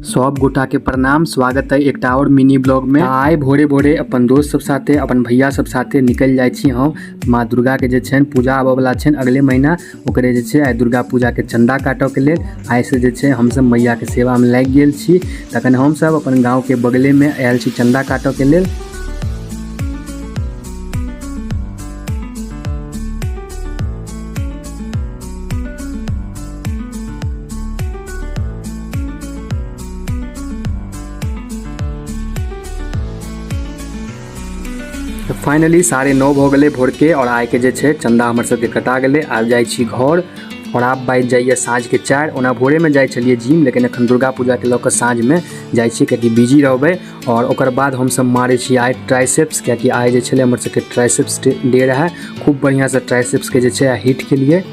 सब गोटा के प्रणाम, स्वागत है एकटा और मिनी ब्लॉग में। आइ भोरे भोरे अपन दोस्त सब साथे, अपन भैया सब साथे निकल जाइ छी हम माँ दुर्गा के जे छनि पूजा आबऽ वाला छनि अगले महीना, ओकरे जे छै आइ दुर्गा पूजा के चंदा काटऽ के लेल आइ से जे छै हमसब मैया के सेवा में लागि गेल छी। तखन हमसब अपन गाँव के बगले में आयल छी चंदा काटऽ के लेल। तऽ फाइनली 9:30 भऽ गेलै भोरके और आइके जे छै चन्दा हमर सबके कटा गेलै। आब जाइ छी घर और आब बाजि जाइए साँझके 4। ओना भोरेमे जाइ छलियै जिम, लेकिन एखन दुर्गा पूजाके लऽ कऽ साँझमे जाइ छी कियाकि बिजी रहबै। और ओकर बाद हमसब मारै छी आइ ट्राइसेप्स, कियाकि आइ जे छलै हमर सबके ट्राइसेप्स डे रहै। खूब बढ़िआँसँ ट्राइसेप्सके जे छै हिट केलियै।